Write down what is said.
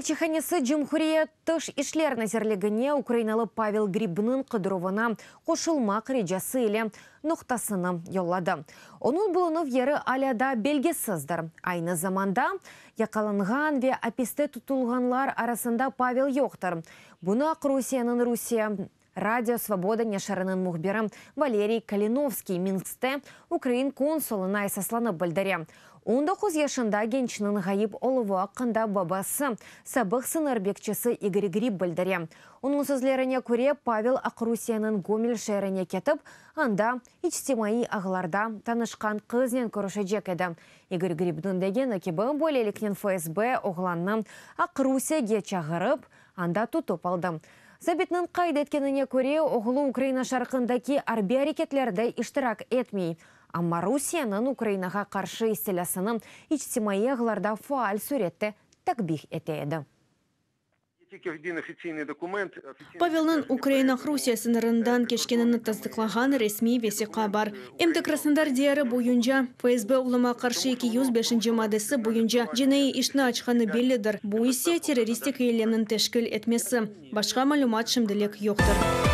elçihanesi Cumhuriyet Tış işler nazirligine ukrainalı Pavel Gribniñ qıdıruvına qoşulmaq ricası ile notasını yolladı. Onıñ bulunuv yeri alâ daa belgisizdir. Aynı zamanda yaqalanğan ve apiste tutulğanlar arasında Pavel yoqtır. Bunı Aqrusiyeniñ Rusiye Radio Svoboda neşiriniñ mühbiri Valeriy Kalinovskiy Minskte ukrain konsulına esaslanıp bildire. 19 yaşında gençniñ ğayıp oluvı aqqında babası, sabıq sıñır bekçisi İgor Grib bildire. Onıñ sözlerine köre, Pavel Aqrusiyeniñ Gomel şeerine ketip, anda içtimaiy ağlarda tanışqan qıznen körüşecek edi. İgor Gribniñ degeni kibi, böyleliknen FSB oğlannı Aqrusiyege çağırıp, anda tutıp aldı. Zabitniñ qayd etkenine köre, oğlu Ukraina şarqındaki arbiy areketlerde iştirak etmey. Amma Rusiyeniñ Ukrainağa qarşı istilâsını içtimaiy ağlarda faal sürette takbih ete edi. Pavelniñ Ukraina-Rusiye sıñırından keçkenini tasdıqlağan resmiy vesiqa bar. Em de Krasnodar diyarı boyunca FSB oğluma qarşı 205-nci maddesi boyunca cinaiy işni açqanı bellidir, bu ise terroristik eylemniñ teşkil etmesi. Başqa malümat şimdilik yoqtır.